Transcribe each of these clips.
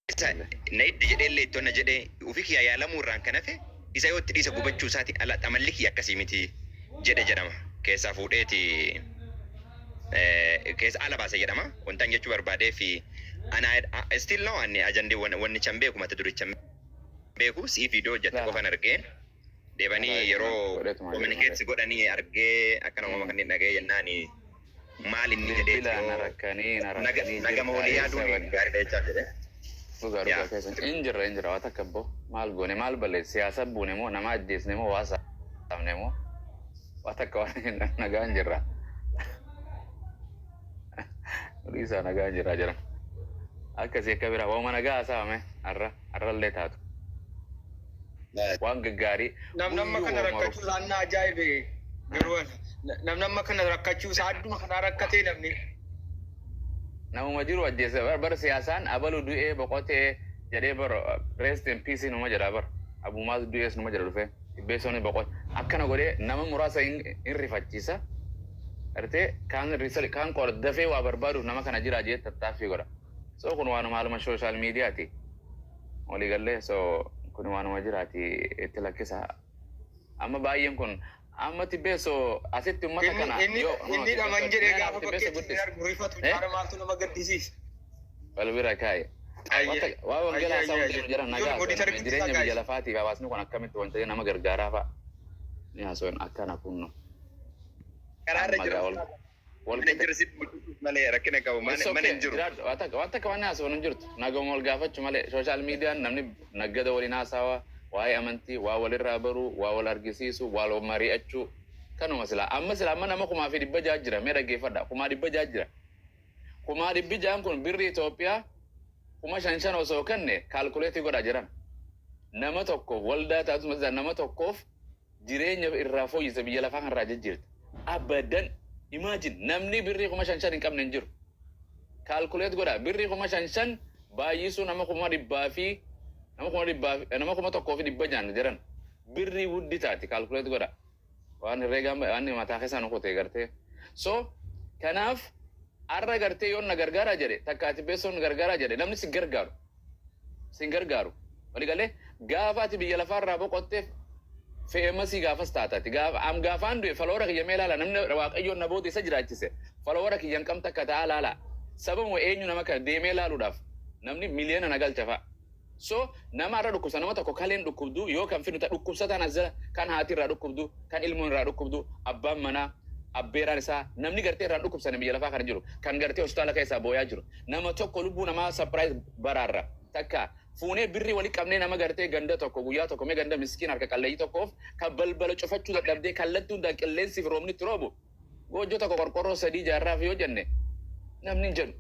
Isa na hiddi jedhee illee itti onna jedhee ufi kiyyaa yaalamuu irraan kan hafe isa yoo itti dhiise gubachuu isaatiin ala amalli kiyya akkasii miti jedhe jedhama. Keessaa fuudheeti keessa ala baase jedhama. Wantan jechuu barbaadee fi ana still now ani ajandee wannicha hin beeku, mata duricha hin beeku, si'ii viidiyoo hojjette Laala. qofan argee deebanii Laala yeroo godheetuma jedhu communicate malee. godhanii argee akkana uumama kanneen dhaga'ee jennaani maal inni jedheeti Bilbilaan na yoo rakkanii na naga rakkanii nagama jirta walii eessa yaaduun badde. gaariidha jechaaf jedhe. Dhugaa dhugaa Yaa. keessan hin jirra, hin jirra. Waa takka abbo, maal goone, maal balleesse? Siyaasa buune moo, nama ajjeesne moo, waa saamne moo? Waa takka waan nagaan jirra. Dhiisaa, nagaan jirra jiran. Akkasii akka biraa waama nagaa haasa'ame har'a har'allee taatu. Waan gaggaarii Namni amma guyyuu kana waama rakkachuu isaan na ajaa'ibe, garuu namni amma kana rakkachuu isaa adduma kanaa rakkatee namni. Namuma jiru ajjeese bara siyaasaan abalu du'ee boqotee jedhee bar, rest in peace numa jedha bar, abumaas du'ees numa jedha, dhufee dhibbeessoon boqote akkana godhee nama muraasa hin rifachiisa. Gartee kaan kaan qora dafee waa barbaaduuf nama kana jira jee tattaaffii godha. So kun waanuma haaluma social mediaati. Waliigallee, so kun waanuma jiraati, itti lakkisa. Amma baay'een kun amma tibbeessoo asitti ummata Inni kana inni yoo no inni dhaman tibbeessoo jedhee mee gaafa tibbeessoo bakkeetti inni guddis argu rifatu eh caala maaltu nama gaddisiisa. Wal bira kaa'i. Ayyee. Wanta waa wangeela Ayyee, haasa'uu ayyee, deemu jedhan ayyee. nagaa Ijoollee modiitar haasa'u guddisaa jireenya biyya guys. lafaatiif hawaasni kun akkamitti wanta nama gargaaraa fa'a ni haasa'an akkana kunno. Karaarra Amma jira. gaa wal wal Mana qixa. jiru sitti mul'isuuf malee rakkina qabu. It's Mana okay. hin jiru. Jiraadhu. Waan takka waan haasa'u hin jirtu. Naguma wal gaafachuu malee social mediaan namni naggada waliin haasawaa, waa'ee amantii, waa walirraa baruu, waa wal argisiisuu, waa wal mari'achuu kanuma silaa. Amma silaa amma nama 1600 jira. Mee dhaggeeffadha. 600,000 jira. 600,000 kun birri Itoophiyaa 5,000 osoo kenne calculate godhaa jiran. Nama tokkoof waldaa taatu nama tokkoof jireenya irraa fooyyisa, biyya lafaa kanarraa jijjiirta. Abadan imagine, namni birrii 5,000 hin qabne hin jiru. Calculate godha, birrii 5,000 baay'isuu nama kuma dhibbaa fi nama 600,000 fi nama 1,600 jiran birrii guddi taati, calculate godha. Waan herreegaa waan mataa keessaa nu kutee gartee. So kanaaf har'a gartee yoon na gargaaraa jedhe takka ati beessoon na gargaaraa jedhe, namni si gargaaru sin gargaaru. Waligalee gaafa ati biyya lafaarraa boqotteef fe'emasii gaafas taatati. Gaafa am gaafaan du'e follower kiyya mee ilaala, namni Waaqayyoon na booda isa jiraachise follower kiyya hin qabne akka ta'a laala. Sababuma eenyu nama kana deemee laaluudhaaf namni miliyoona na galcha fa'a. So nama har'a dhukkubsa nama tokko kaleen dhukkubdu yoo kan fidu dhukkubsataan as jala kan haati irraa dhukkubdu, kan ilmoon irraa dhukkubdu, abbaan manaa, abbeeraan isaa, namni gartee irraa dhukkubsane biyya lafaa kana jiru, kan gartee hospitaala keessaa booyaa jiru, nama tokko lubbuu namaa surprise baraarra takka fuunee birrii wali qabnee nama gartee ganda tokko guyyaa tokko mee ganda miskiin harka qalleeyyii tokkoof kan balbala cufachuu dadhabdee kallattii hundaan qilleensi fi roobni itti roobu goojjoo tokko qorqorroo sadii jaarraaf yoo jenne namni hin jedhu.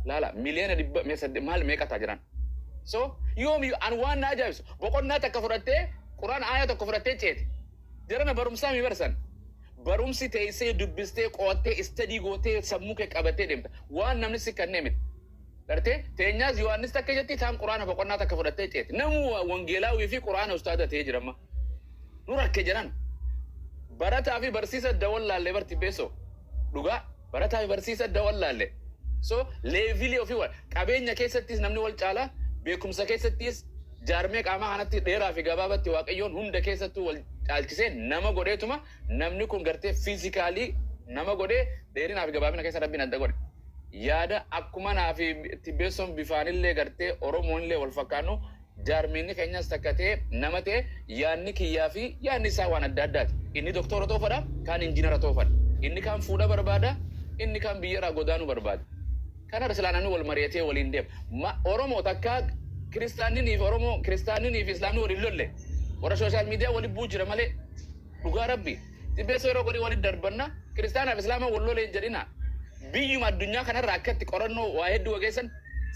Laala, miliyoona 100 mee sadde maal meeqa ta'a jiran. So yoomiyyuu an waan na ajaa'ibsu boqonnaa takka fudhattee, Quraan aaya tokko fudhattee ceete. Jarana barumsaa mi barsan? Barumsi teessee dubbistee, qo'attee, study gootee, sammuu kee qabattee deemta. Waan namni si kannee miti. Gartee teenyaas Yohaannis takka jetti, taan Quraana boqonnaa takka fudhattee ceete. Namu wangeelaawii fi Quraana ustaada ta'ee jira amma. Nu rakke jedhan. Barataa fi barsiisa adda wallaalle barti beesoo. Dhugaa, barataa fi barsiisa adda wallaalle. So level ofii wal qabeenya keessattis namni wal caala, beekumsa keessattis, jaarmee qaamaa kanatti dheeraa fi gabaabatti Waaqayyoon hunda keessattuu wal caalchisee nama godheetuma, namni kun gartee physically nama godhee dheerinaa fi gabaabina keessa Rabbiin adda godhe. Yaada akkuma naa fi tibbeessoon bifaanillee gartee Oromoonillee wal fakkaannu, jaarmeenni keenyas takka ta'e nama ta'e, yaadni kiyyaa fi yaadni isaa waan adda addaati. Inni doktora ta'uu fedha, kaan injiinara ta'uu fedha. Inni kaan fuudha barbaada, inni kaan biyyarraa godaanuu barbaada. Kanarra silaa namni wal mari'atee waliin deema. Ma Oromoo takka kiristaanninii fi Oromoo, kiristaanninii fi Islaamni waliin lolle. Warra social media waliin bu'u jira malee, dhugaa Rabbi. Tibbeessoo yeroo godhii walitti darbanna, kiristaanaaf Islaama wal lolee hin jedhina. Biyyuma addunyaa kanarra akkatti qorannoo waa hedduu gaggeessan,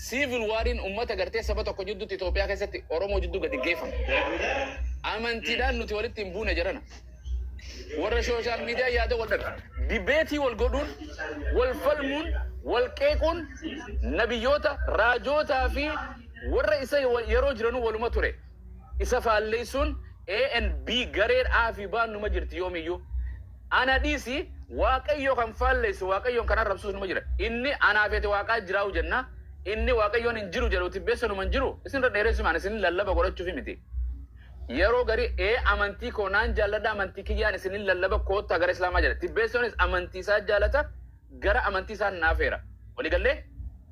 civil wariin ummata gartee saba tokko jidduutti Itoophiyaa keessatti Oromoo jidduu gadi geeffama. Amantiidhaan nuti walitti hin buune jedhana. Warra social media yaada wal dhabe. Debate wal godhuun, wal falmuun, wal qeequun nabiyyoota, raajootaa fi warra isa yeroo jiranuu waluma ture. Isa faalleessuun A and B, gareen A fi B numa jirti yoomiyyuu. Ana dhiisi, Waaqayyo kan faalleessu, Waaqayyoon kan arrabsus numa jira. Inni anaaf ati Waaqaa jiraa'u jenna. Inni Waaqayyoon hin jiru jedhu tibbeessanuma hin jiru. Isin irra dheeressumaan isin lallaba godhachuufi miti. Yeroo garii ee amantii koo naan jaalladha, amantii kiyyaan isinin lallaba, koottaa gara Islaamaa jedha. Tibbeessoonis amantii isaa jaalata, gara amantii isaa naafeera. Waliigallee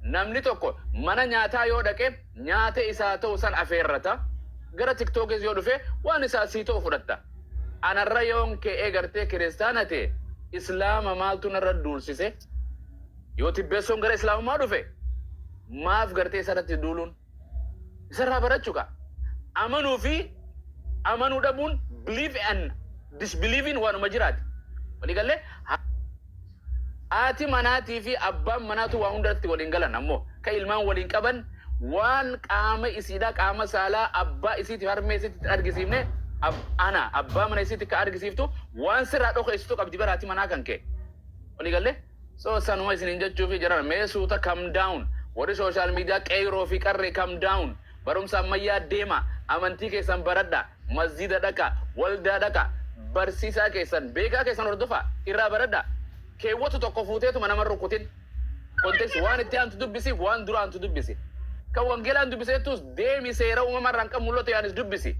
namni tokko mana nyaataa yoo dhaqe nyaata isaa ta'u san afeerrata. Gara TikTokis yoo dhufe waan isaa sii ta'u fudhatta. Anarra yoon ka'ee gartee kiristaana ta'e, Islaama maaltu narra duulsise? Yoo tibbeessoon gara Islaamummaa dhufe, maaf gartee isarratti duuluun? Isarraa barachuu ka. Amanuu fi amanuu dhabuun, believe and disbelieving, waanuma jiraati. Waliigallee haati manaatii fi abbaan manaatu waa hundarratti waliin galan, ammoo ka ilmaan waliin qaban waan qaama isiidha, qaama saalaa abbaa isiitiif harmee isiitti argisiifne, ana abbaa mana isiitti ka argisiiftu waan sirraa dhokeessitu qabdi bara haati manaa kan kee. Waliigallee so sanuma isiniin jechuufi jiran. Mee suuta, calm down. Warri social media, qeyroo fi qarree, calm down. Barumsa ammayyaa deema, amantii keessan baradha, masjida dhaqa, waldaa dhaqa, barsiisaa keessan, beekaa keessan hordofa, irraa baradha. Keewwatu tokko fuuteetuma nama rukutin. Context waan itti aantu dubbisi, waan dura aantu dubbisi. Kan wangeelaan dubbiseettus deemi, seera uumamarraan kan mul'atu yaanis dubbisi.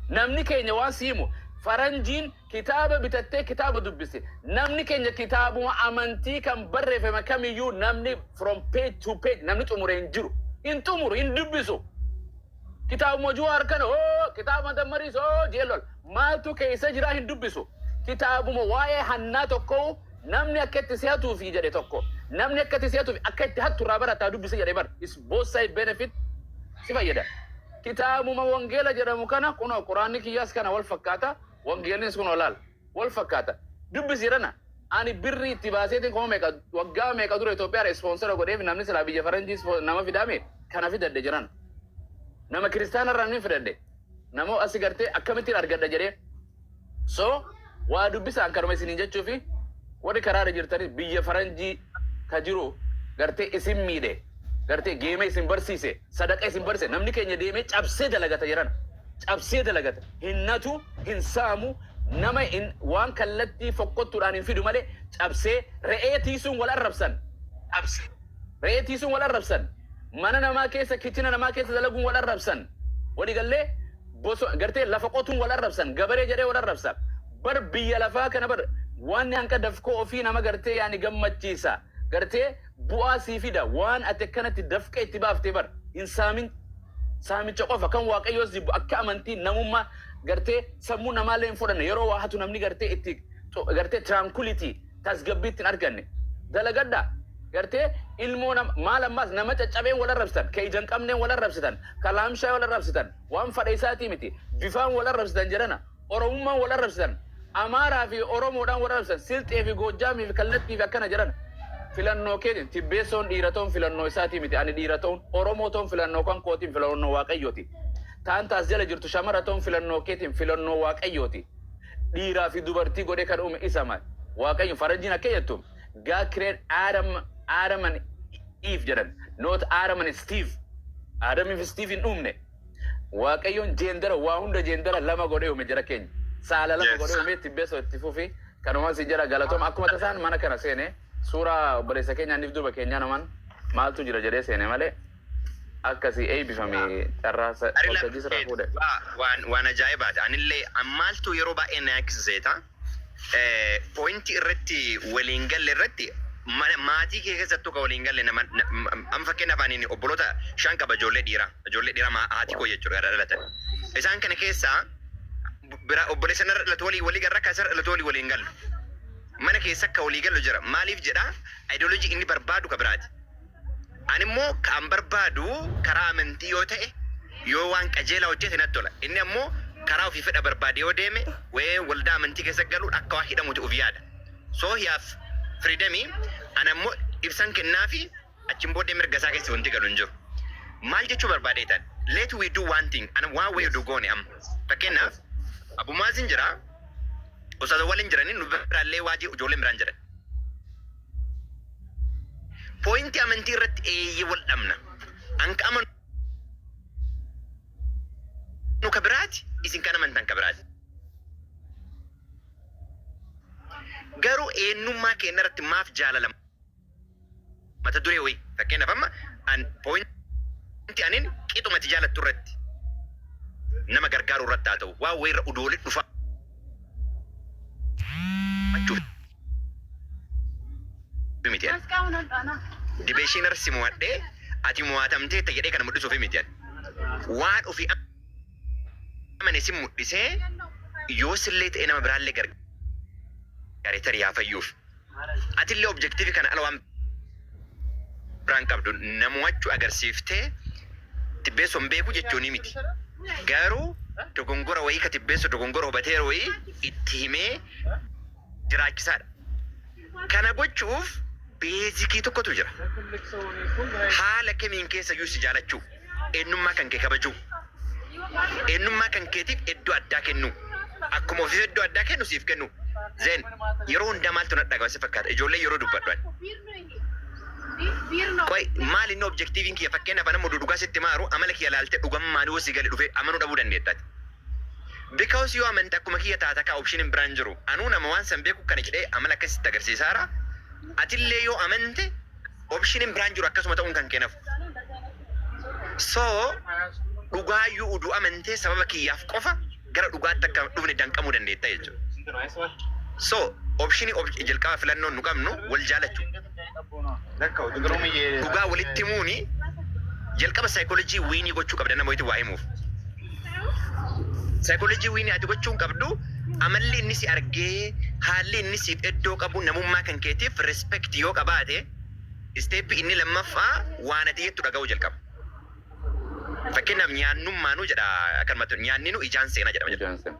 Namni keenya waan siimu faranjiin kitaaba bitattee kitaaba dubbisi. Namni keenya kitaabuma amantii kan barreeffame kamiyyuu namni from page to page namni xumure hin jiru. Hin xumuru, hin dubbisu. Kitaabuma Juwaar kana oo kitaabuma Dammariis oo jeelol maaltu keessa jira hin dubbisu. Kitaabuma waa'ee hannaa tokko, namni akka itti si'atuufi jedhe tokko, namni akka itti si'atuufi akka itti hattu irraa barataa dubbise jedhe bar is both side benefit si fayyada. Kitaabuma wangeela jedhamu kana, kunoo quraanni kiyyaas kana wal fakkaata, wangeelnis kunoo laal wal fakkaata. Dubbisi jedhana. Ani birri itti baaseetiin kuma meeqa waggaa meeqa dura Itoophiyaa sponsor godheef, namni silaa biyya faranjii nama fidaame kana fidadhe jiran. Nama kiristaana irraa ni fidadhe. Nama asi gartee akkamittiin argadha jedhee. So waa dubbisaan kanuma isiniin jechuu fi warri karaarra jirtanii biyya faranjii ka jiru gartee isin miidhe, gartee geeme isin barsiise, sadaqa isin barsiise, namni keenya deemee cabsee dalagata jedhan, cabsee dalagata, hin natu, hin saamu, nama hin waan kallattii fokkottuudhaan hin fidu malee cabsee re'ee tiisuun wal arrabsan, re'ee tiisuun wal arrabsan, mana namaa keessa, kitchen namaa keessa dalaguun wal arrabsan, waliigallee boso gartee lafa qotuun wal arrabsan, gabaree jedhee wal arrabsa. Bar biyya lafaa kana bar waan hanqa dafkoo ofii nama gartee yaani gammachiisa, gartee bu'aa sii fida. Waan ati akkanatti dafqa itti baaftee bar hin saamin. Saamicha qofa kan Waaqayyoos jibbu. Akka amantii namummaa gartee sammuu namaallee hin fudhanne. Yeroo waa hatu namni gartee itti gartee tranquility, tasgabbii ittiin arganne. Dalagadha. Gartee ilmoo nama maal ammaas nama caccabeen wal arrabsitan, ka ija hin qabneen wal arrabsitan, ka laamshaa wal arrabsitan, waan fadha isaatii miti bifaan wal arrabsitan jedhana, Oromummaan wal arrabsitan, Amaaraa fi Oromoodhaan wal arrabsitan, Silxee fi Goojjaamii fi kallattii fi akkana jedhan. Filannoo keetiin tibbeessoon dhiira ta'uun filannoo isaatii miti. Ani dhiira ta'uun, Oromoo ta'uun filannoo kan kootiin, filannoo Waaqayyooti. Taan taas jala jirtu shamara ta'uun filannoo keetiin, filannoo Waaqayyooti. Dhiiraa fi dubartii godhee kan uume isa maal Waaqayyo. Faranjiin akka jettu "God create Adam and Eve" jedhan, not Adam and Steve. Adam fi Steve hin uumne Waaqayyoon. Gender waa hunda gender lama godhee uume jara keenya, saala lama godhee uume. Tibbeessoo, itti fufi. Kanumaan si jara galatooma. Akkuma tasaan mana kana seene, suuraa obboleessa keenyaaniif duuba keenyaa namaan maaltu jira jedhee seene malee akkasii. Eebbifame, carraa waltajjii sirraa fuudhe. Waan ajaa'ibaati. Anillee maaltu yeroo baay'ee na yakkisiseeta. Pointii irratti waliin galle irratti maatii kee keessattuu kan waliin galle nama. Amma fakkeenyaaf ani obboloota shan qaba, ijoollee dhiiraa haati koo jechuudha irra dhalatan. Isaan kana keessaa bira obboleessa narra dhalatu walii walii garra kan isarra dhalatu walii waliin gallu. Mana keessa akka walii gallu jira. Maaliif jedha, ideology inni barbaadu ka biraati. Ani immoo kan barbaadu karaa amantii yoo ta'e, yoo waan qajeelaa hojjete natti tola. Inni ammoo karaa ofii fedha barbaade yoo deeme, wayee waldaa amantii keessa galuun akka waa hidhamuti of yaada. So he have freedomii, ani ammoo ibsan kennaafi achiin booddee mirga isaa keessa wanti galu hin jiru. Maal jechuu barbaadeetan? Let we do one thing. Ana waan wayii oduu goone amma. Fakkeenyaaf Abumaazin jira. Ustaaza waliin jiranii nu biraallee waajii ijoolleen biraan jiran. Pointii amantii irratti eeyyee wal dhabna. Anka amanu ka biraati, isin kan amantan ka biraati. Garuu eenyummaa keenya irratti maaf jaalala Mata duree wayii, fakkeenyaaf, amma an pointi anin qixumati jaalattu irratti, nama gargaaru irratti haa ta'u, waan wayirra udoolee dhufa jechuuf miti. Ani debate si mo'adhee ati mo'atamtee ta'e jedhee kana mul'isuuf miti. Ani waan ofii amane si mul'isee, yoo sillee ta'e nama biraallee gargaaree tarii haa fayyuuf. Atillee objective kana ala waan biraan qabdu namo'achuu agarsiiftee tibbeessoon beeku jechuun miti. Garuu dogongora wayii ka tibbeessu dogongora hubateera wayii itti himee jiraachisaadha. Kana gochuuf basic tokkotu jira. Haala kamiin keessa iyyuu si jaalachuu, eenyummaa kan kee kabajuu, eenyummaa kan keetiif iddoo addaa kennu, akkuma ofiif iddoo addaa kennu siif kennu. Then yeroo hundaa maaltu na dhaga'ama si fakkaata? Ijoollee yeroo dubbadhu ani. Qoy, maal inni objectiviin kiyya? Fakkeenyaaf, nama dhugaa sitti maaru amala kiyya laaltee dhugammaan yoo si gale dhufe amanuu dhabuu dandeettaati. Because yoo amante akkuma kiyya taata kaa, option biraan jiru. Anuu nama waan san beeku kana jedhee amala akkasitti agarsiisaara. Atillee yoo amante option biraan jiru, akkasuma ta'uun kan kennafu. So dhugaayyuu uduu amantee sababa kiyyaaf qofa gara dhugaatti akka dhufne danqamuu dandeetta jechuudha. So option jalqaba filannoon nu qabnu wal jaalachuu. Dhugaa walitti himuuni jalqaba psychology win gochuu qabda nama wayitti waa himuuf. Psychology win ati gochuu hin qabdu, amalli inni si argee, haalli inni siif iddoo qabu, namummaa kan keetiif respect yoo qabaate, step inni lammaffaa waan ati jettu dhaga'uu jalqaba. Fakkeenyaaf, nyaannummaanuu jedha, akkanumatti nyaanninu ijaan seenaa jedhama jedha. Ijaan seena.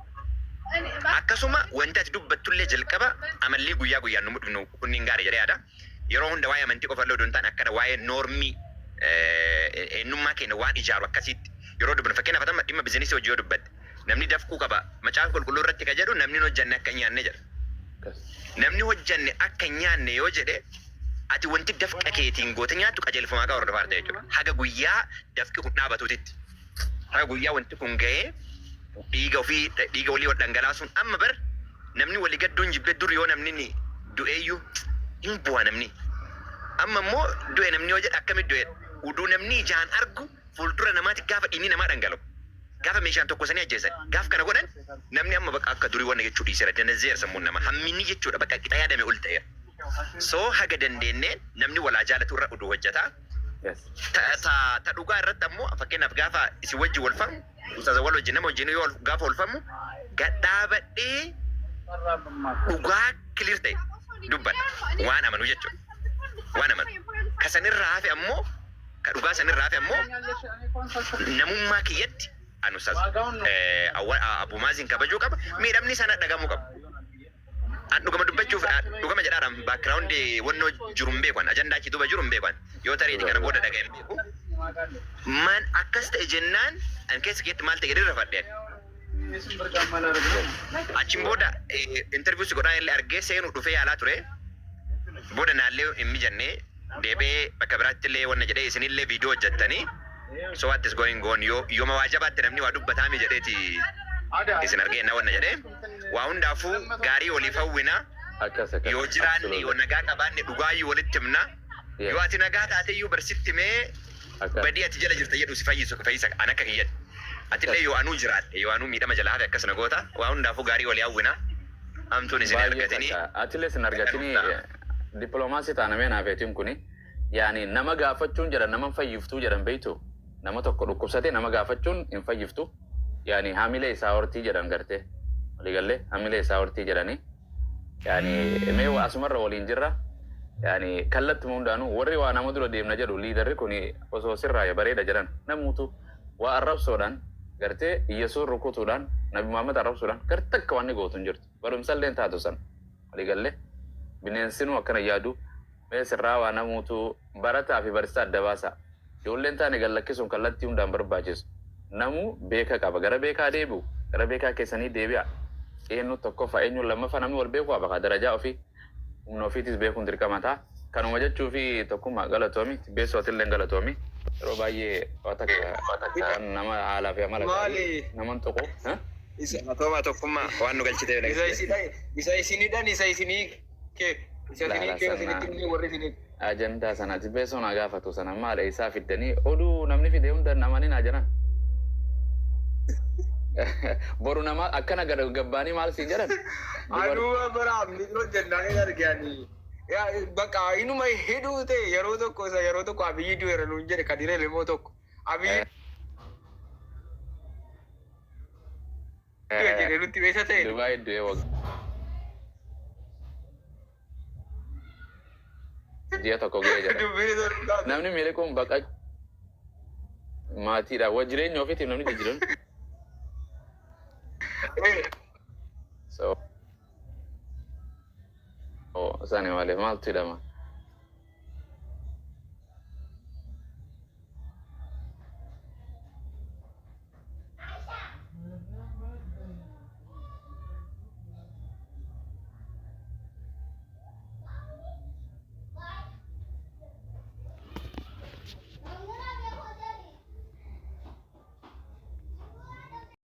Akkasuma wanti ati dubbattullee jalqaba amalli guyyaa guyyaan nu mudhifnu kunniin gaarii jedhee yaada. Yeroo hunda waa'ee amantii qofa illee odoo hin taane, akkana waa'ee norm eenyummaa keenya waan ijaaru akkasitti yeroo dubbannu, fakkeenyaaf, amma dhimma business hojii yoo dubbatte, namni dafquu qaba. Macaafa Qulqulluu irratti ka jedhu namni hin hojjanne akka hin nyaanne jedha. Namni hojjanne akka hin nyaanne yoo jedhe, ati wanti dafqa keetiin goote nyaattu qajeelfamaa qaba hordofaa jirta jechuudha. Haga guyyaa dafqi kun dhaabatuutitti. Haga guyyaa wanti kun ga'ee dhiiga ofii dhiiga walii wal dhangalaasuun, amma bar namni walii gadduun jibbee, dur yoo namni ni du'eeyyuu hin bu'a namni. Amma immoo du'e namni yoo jedhe, akkamitti du'e? Uduu namni ijaan argu fuuldura namaatti gaafa dhiigni namaa dhangala'u. Gaafa meeshaan tokko sanii ajjeesan. Gaaf kana godhan namni amma bakka akka durii wanna jechuu dhiiseera. Danazzeera sammuun nama. Hamminni jechuudha bakka qixa yaadame ol ta'eera. So haga dandeenyeen namni walaa jaalatu irra uduu hojjetaa. Ta ta dhugaa irratti ammoo, fakkeenyaaf, gaafa isin wajjin wal famu, ustaaza wal wajjin, nama wajjin yoo gaafa wal famu, gadhaabadhee dhugaa clear ta'e dubbadha. Waan amanu jechuudha. Waan amanu. Ka sanirraa hafe ammoo, ka dhugaa sanirraa hafe ammoo, namummaa kiyyatti anu ustaaz Abu Maaziin kabajuu qaba. Miidhamni sana dhagamuu qaba. An dhugama dubbachuuf, dhugama jedhaadhaan, background wannoo jiru hin beeku, an ajandaa achi duuba jiru hin beeku, an yoo tareeti kana booda dhaga'e hin beeku. Man akkas ta'e jennaan an keessa keetti maal ta'e jedhee rafadhe. Achiin booda interview si godhaa illee argee seenuu dhufee yaalaa ture. Booda naallee hin mijannee deebi'ee bakka biraatti illee wanna jedhee isinillee viidiyoo hojjettanii, so what is going on, yoo yooma waa jabaatti namni waa dubbataami jedheeti isin argee na wanna jedhee. Waa hundaafuu gaarii waliif hawwina. Akkas akkas. Yoo jiraanne, yoo nagaa qabaanne, dhugaayyuu walitti himna. Yoo ati nagaa taate iyyuu barsitti mee badii ati jala jirta jedhu si fayyisu fayyisa an akka kiyyatti. Atillee yoo anuu jiraadhe, yoo anuu miidhama jala hafe, akkas na goota. Waa hundaafuu gaarii walii hawwina. Hamtuun isin Baay'ee argatanii. Takka. Atiillee sin argatini dippiloomaasii taanamee naafeetiin kuni yaani nama gaafachuun jedhan nama hin fayyiftuu jedhan, beektu, nama tokko dhukkubsate nama gaafachuun hin fayyiftu, yaani hamilee isaa hortii jedhan, gartee waliigallee hamilee isaa hortii jedhanii. Yaani mee waa asumarra waliin jirra, yaani kallattuma hundaanuu warri waa nama dura deemna jedhu, leaderri kun osoo sirraa bareeda jedhan, namuutu waa arrabsoodhaan, gartee Yesuus rukutuudhaan, Nabi Muhammad arrabsuudhaan garte akka waan gootu hin jirtu. Barumsallee hin taatu san. Waliigallee bineensinuu akkana yaadu. Mee sirraa waa namuutu barataa fi barsiisaa adda baasa. Ijoolleen taane gallakkisuun kallattii hundaan barbaachisu. Namuu beeka qaba. Gara beekaa deebi'u. Gara beekaa keessanii deebi'a. Eenyu tokkoffaa, eenyu lammaffaa, namni wal beekuu qaba. Darajaa ofii, humna ofiitis beekuun dirqama ta'a. Kanuma jechuu fi tokkummaa galatoomi. Beessootillee galatoomi. Yeroo baay'ee waa takka waan nama haalaa fi amala gaarii Maali? naman tuqu. Isa Matoomaa tokkummaa waan nu galchitee isa isinidhan, isa isinii kee, isa isinii Laala kee sana. isinitti illee warri isinii. Ajandaa sana jibbeessoo naa gaafatu sana maal eessaa fiddanii oduu namni fide hunda namanii naa jedhan. Boru nama akkana gad gabbaanii maal siin jedhan? Anuma bara miidhoo hojjennaan hin argani. Bakka inuma hidhuu ta'e yeroo tokko isa yeroo tokko Abiyyi du'eera nuun jedhe Kadir Elemoo tokko. Abiyyi du'e jedhee nutti beesa ta'e. Dubaay du'ee waggaa. Ji'a tokko ga'ee jedha. Dubbiin isa dhugaa. Namni miliquun baqa maatiidha. Wa jireenya ofiitiif namni jijjiiran. So sani malee maaltu hidhama?